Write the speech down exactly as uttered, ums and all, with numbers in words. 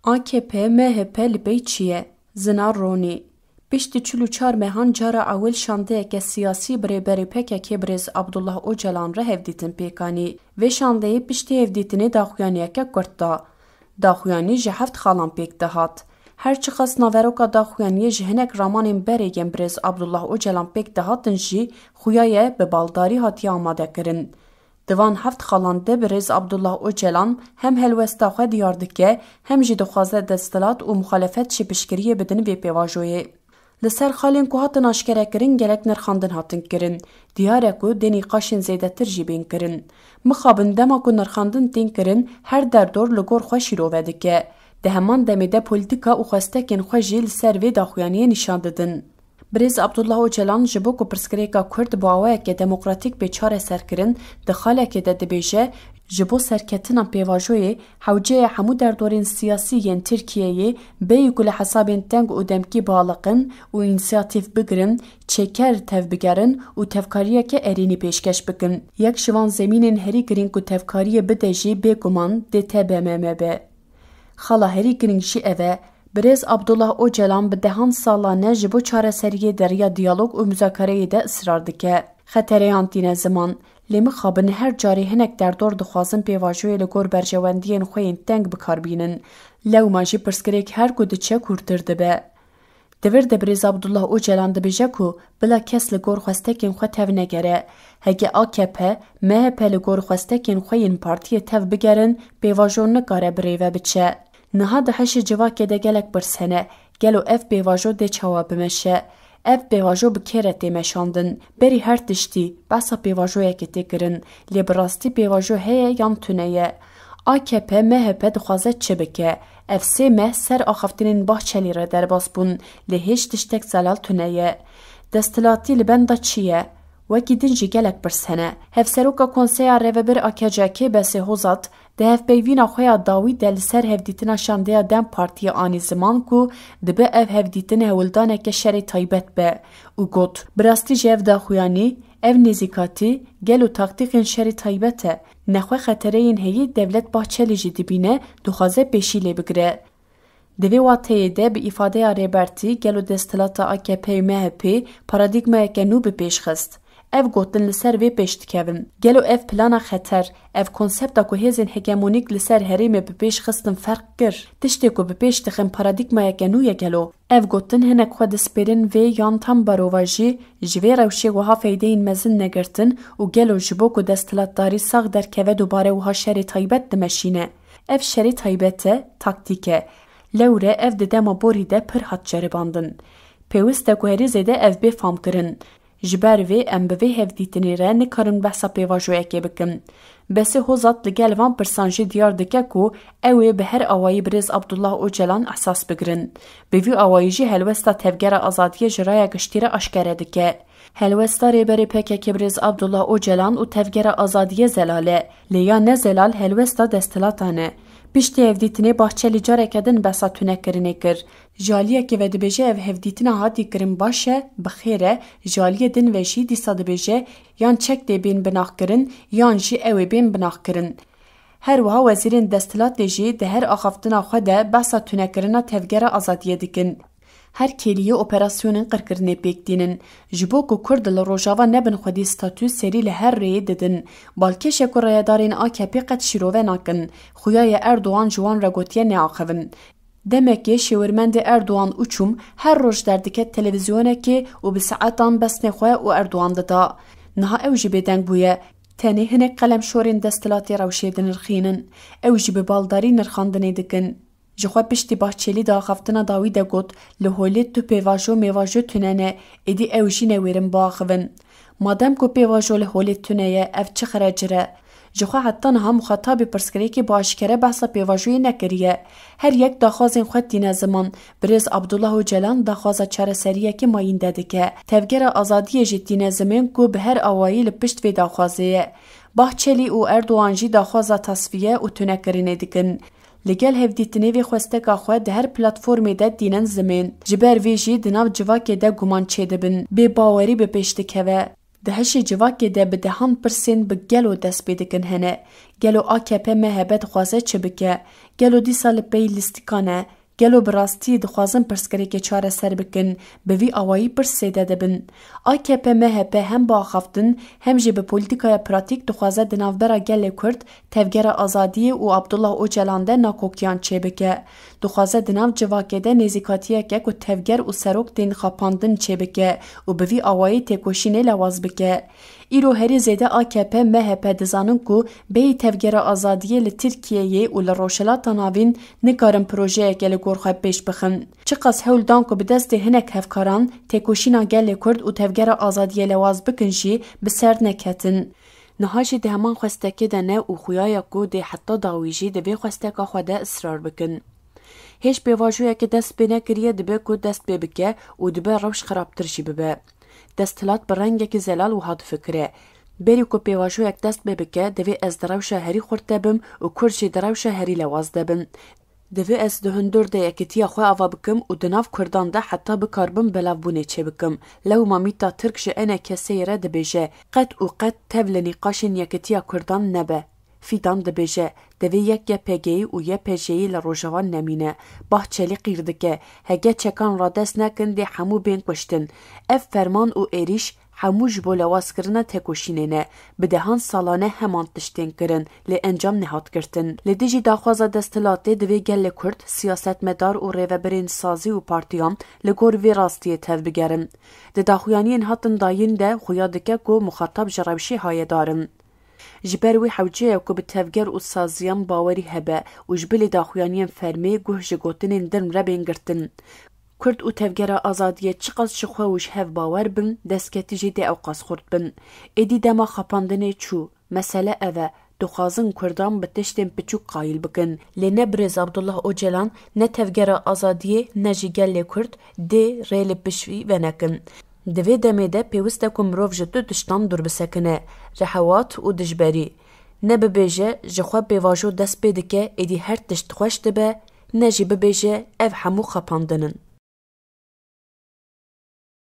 A K P M H P li pey çi ye? Zinar Ronî. Piştî çil û çar mehan cara ewil şandeyeke siyasî bi rêberê P K K birêz Abdullah Ocalan re hevdîtin pêk anî. Vê şandeyê piştî hevdîtinê daxuyaniyeke kurt da. Daxuyanî ji heft xalan pêk dihat. Her çiqas naveroka daxuyaniyê ji hinek ramanên berê yên birêz Abdullah Ocalan pêk dihatin jî xuya ye bi baldarî hatiye amade kirin. Di van heft xalan de birêz Abdullah Ocalan hem helwesta xwe diyar dike, hem jî dixwaze desthilat û muxalefet jî piştgiriyê bidin vê pêvajoyê. Li ser xalên ku hatin aşkerekirin gelek nirxandin hatin kirin. Diyar e ku dê nîqaşên zêdetir jî bên kirin. Mixabin dema ku nirxandin tên kirin, her derdor li gor xwe şîrove dike. Di heman demê de polîtîka û xwestekên xwe jî li ser vê daxuyaniyê nîşan didin. Birêz Abdullah Ocalan ji bo ku pirsgirêka Kurd bi awayeke demokratîk bê çareserkirin, di xalekê de dibêje, ji bo serketina pêvajoyê hewce ye hemû derdorên siyasî yên Tirkiyeyê bêyî ku li hesabên teng û demkî bialiqin û însiyatîf bigirin, çêker tevbigerin û tevkariyeke erênî pêşkeş bikin. Yek ji van zemînên herî girîng ku tevkariyê bide jî bêguman dê T B M M be. Xala herî girîng jî ev e, Birêz Abdullah Ocalan bi dehan salan e ji bo çareseriyê di riya diyalog û muzakereyê de israr dike. Xetereyan tîne ziman, lê mixabin her carê hinek derdor dixwazin pêvajoyê li gor berjewendiyên xwe yên teng bi kar bînin. Lewma jî pirsgirêk her ku diçe kûrtir dibe. Di vir de birêz Abdullah Ocalan dibêje ku bila kes li gor xwestekên xwe tev negere. Heke A K P, M H P li gor xwestekên xwe yên partiyê tev bigerin, pêvajo nikare bi rê ve biçe. Niha di hişê civakê de gelek pirs hene. Gelo ev pêvajo dê çawa bimeşe? Ev pêvajo bi kê re tê meşandin? Berî her tiştî, behsa pêvajoyekê tê kirin. Lê bi rastî pêvajo heye yan tune ye? A K P M H P dixwaze çi bike? Ev sê meh ser axaftinên Bahçelî re derbas bûn, lê hêç tiştek zelal tune ye. Desthilatî li benda çi ye? Wekî din jî gelek pirs hene. Hevseroka Konseya Rêvebir A K C K Besê Hozat di hevpeyvîna xwe ya dawî de li ser hevdîtina şandeya DEM Partiyê anî ziman ku dibe ev hevdîtin hewldaneke şerê taybet be û got, bi rastî jî ev daxuyanî, ev nêzîkatî gelo taktîkên şerê taybet e? Nexwe xetereyên heyî dewlet Bahçelî jî dibîne, dixwaze pêşî lê bigire. Di vê wateyê de bi îfadeya Rêbertî gelo desthilata A K P û M H P paradîgmayeke nû bi pêş xist. Ev gotin li ser vê pêş dikevin. Gelo ev plana xeter, ev konsepta ku hêzên hegemonîk li ser herêmê bi pêş xistin ferq kir? Tiştê ku bi pêş dixin paradîgmayeke nû ye gelo? Ev gotin hinek xwe dispêrin vê yan tam barova jî ji vê rewşê wiha feydeyên mezin negirtin û gelo ji bo ku desthilatdarî sax derkeve dubare wiha şerê taybet dimeşîne? Ev şerê taybet e, taktîk e. Lewre ev di dema borî de pir hat ceribandin. Pêwist e ku herî zêde ev bê famkirin. Ji ber vê em bi vê hevdîtinê re nikarin behsa pêvajoyekê bikin. Besê Hozat li gel van pirsan jî diyar dike ku ew ê bi her awayî birêz Abdullah Ocalan esas bigirin. Bi vî awayî jî helwesta Tevgera Azadiyê ji raya giştî re aşkere dike. Helwesta Rêberê P K K birêz Abdullah Ocalan û Tevgera Azadiyê zelal e, lê ya ne zelal helwesta desthilatan e. Piştî hevdîtinê Bahçelî careke din behsa tunekirinê kir. Ji aliyekê ve dibêje ev hevdîtina hatî kirin baş e, bi xêr e, ji aliyê din ve jî dîsa dibêje yan çek tê bên binaxkirin yan jî ew ê bên binaxkirin. Her wiha wezîrên desthilatê jî di her axaftina xwe de behsa tunekirina Tevgera Azadiyê dikin. Her kêliyê operasyonên qirkirinê pêk tînin. Ji bo ku Kurd li Rojava nebin xwedî statû serî li her rêyê didin. Balkêş e ku rayedarên A K P qet şîrove nakin. Xuya ye Erdogan ji wan re gotiye neaxivin. Demekê şêwirmendê Erdogan Uçum her roj derdiket televîzyonekê û bi saetan besnê xwe û Erdogan dida. Niha ew jî bêdeng bûye. Tenê hinek qelemşorên desthilatê rewşê dinirxînin. Ew jî bi baldarî nirxandinê dikin. Ji xwe piştî Bahçelî di axaftina dawî de got, li holê tu pêvajo mêvajo tune ne, êdî ew jî newêrin biaxivin. Madem ku pêvajo li holê tune ye, ev çi xerecir e? Ji xwe heta niha muxatabê pirsgirêkê bi aşkere behsa pêvajoyê nekiriye. Her yek daxwazên xwe tîne ziman. Birêz Abdullah Ocalan daxwaza çareseriyekê mayînde dike. Tevgera Azadiyê jî tîne zimên ku bi her awayî li pişt vê daxwazê ye. Bahçelî û Erdogan jî daxwaza tasfiye û tunekirinê dikin. Li gel hevdîtinê vê xwesteka xwe di her platformê de tînin zimên. Ji ber vê jî di nav civakê de guman çêdibin, bêbawerî bi pêş dikeve. Di hişê civakê de bi dehan pirsên bi gelo dest pê dikin hene. Gelo A K P M H P dixwaze çi bike? Gelo dîsa li pey lîstikan e? Gelo bi rastî dixwazin pirsgirêkê çareser bikin? Bi vî awayî pirs zêde dibin. A K P M H P hem bi axaftin hem jî bi polîtîkaya pratîk dixwaze di navbera gelê Kurd tevgera azadiyê û Abdullah Ocalan de nakokiyan çêbike. Dixwaze di nav civakê de nêzîkatiyeke ku tevger û serok tên xapandin çêbike û bi vî awayî têkoşînê lewaz bike. Îro herî zêde A K P M H P dizanin ku bêyî tevgera azadiyê li Tirkiyeyê û li Rojhilata Navîn nikarin projeyeke li gor xwe pêş bixin. Çiqas hewl dan ku bi destê hinek hevkaran têkoşîna gelê Kurd û tevgera azadiyê lewaz bikin jî bi ser neketin. Niha jî di heman xwestekê de ne û xuya ya ku dê heta dawî jî di vê xwesteka xwe de israr bikin. Hêj pêvajoyeke dest pê nekiriye dibe ku dest pê bike û dibe rewş xirabtir jî bibe. Desthilat bi rengekî zelal wiha difikire: Berî ku pêvajoyek dest pê bike, divê ez di rewşa herî xurt de bim û Kurd jî di rewşa herî lewaz de bin. Divê ez di hundir de yekitiya xwe ava bikim û di nav Kurdan de heta bikaribim belavbûnê çêbikim. Lewma mîta Tirk ji enê keseyê re dibêje: Qet û qet tev li nîqaşên yekitiya Kurdan nebe. Fîdan dibêje: Divê yek YPG'yî û YPJ'yî li Rojava nemîne. Bahçelî qîr dike: Hege çekan radest nekin, dê hemû bên kuştin. Ev ferman û êrîş hemû ji bo lewazkirina tekoşînê ne. Bi dehan salan e heman tişt tên kirin, lê encam nehat girtin. Li dijî daxwaza desthilatê divê gelê Kurd, siyasetmedar û rêvebirên sazî û partiyan li gor vê rastiyê tevbigerin. Di daxuyaniyên hatin dayîn de xuya dike ku muxatab ji rewşê hayedar in. Ji ber wî hewce ye ku bi tevger û saziyan bawerî hebe û ji bilî daxuyaniyên fermî guh ji gotinên dirm re bên girtin. Kurd û tevgera azadiyê çiqas ji xwe û ji hev bawer bin, destketî jî dê ewqas xurt bin. Êdî dema xapandinê çû. Mesele ev e, dixwazin Kurdan bi tiştên piçûk qayîl bikin. Lê ne birêz Abdullah Ocalan, ne tevgera azadiyê, ne jî gelê Kurd dê rê li piştî venekin. Di vê demê de pêwist e ku mirov ji du tiştan dûr bisekine: rehewat û dijberî. Ne bibêje ji xwe pêvajo dest pê dike, êdî her tişt xweş dibe, ne jî bibêje ev hemû xapandin in.